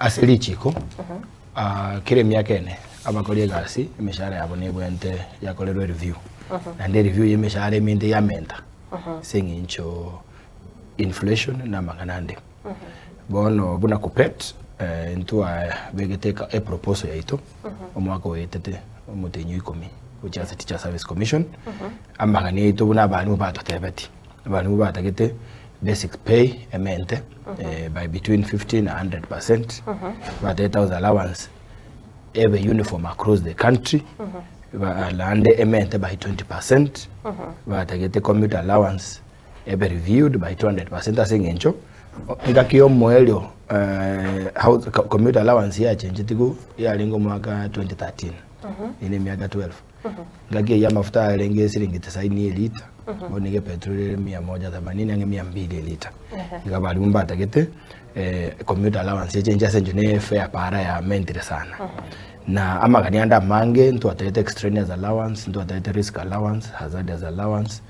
Ase richiko, kera emiaka ene abakori egasi emeshahara yabo nebwenerete yakorerwe ereview. Naende ereview ya emeshahara eminte yamenta ase eng'encho inflation na amang'ana ande. Bono buna Kuppet ntwabegete eproposal yaito omwaka oetete omotenyi o ikomi gochia ase Teacher Service Commission, amagani aito buna abalimu batotebeti. Abalimu batagete basic pay emente by between 50 na 100%, batagete house allowance ebe uniform across the country, naende emente by 20%, batagete commuter allowance ebe reviewed by 200% ase eng'encho engaki ya omoerio house commuter allowance yachengetigwe yarenge omwaka 2013, eyio ne emiaka 12. Engaki eyio amafuta arenge esiringi tisaini elita, bono nigo epetroli ere mia moja themanini ang'e mia mbili elita. Iga abalimu mbatagete commuter allowance echenche ase eng'encho ne efare para yamentire sana. Na amagani ande amange ntwatagete extraneous allowance, ntwatagete risk allowance, hazardous allowance,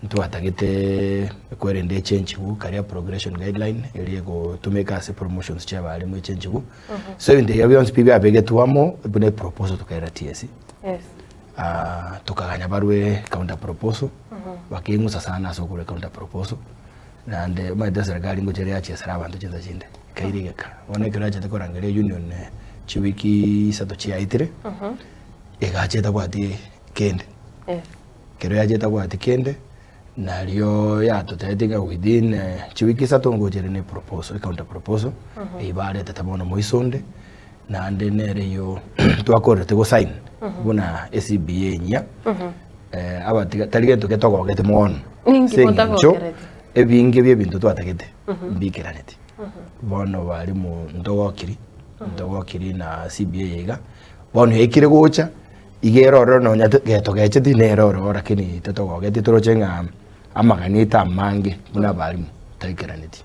ntwatagete kwerenda echenchigwe career progression guideline eria egotumeka ase promotions chia abalimu echenchigwe. So ebinto ebio bionsi pi biabegetwe amo buna eproposal tokaira TSC. Yes. Ah, tokaganya barwe counter proposal bakeng'usa sana ase okorwa counter proposal naende omanyete eserekari ngocha ere yachiesera abanto chinsa chinde ekaira egeka bono ekero yachete korangeria union chiwiki isato chiaetire egacha etabwati kende Yes. ekero yacha etabwati kende nario yatotebetie ng'a within chiwiki isato ngocha ere na eproposal ecounter proposal eyio baretete bono moiso onde. Naende nere eyio twakorete gosign buna eCBA enyia, abatiga tari gento getogogete mono Ninki ase eng'encho motagokereti? ebinge bia ebinto twatagete mbikeraneti. Bono barimu ntogokiri, ntogokiri na CBA eye iga, bono yaikire gocha, iga ere ororo nonya getogecheti nere ororo lakini totogogeti toroche ng'a amagani aito amange buna abarimu taikeraneti.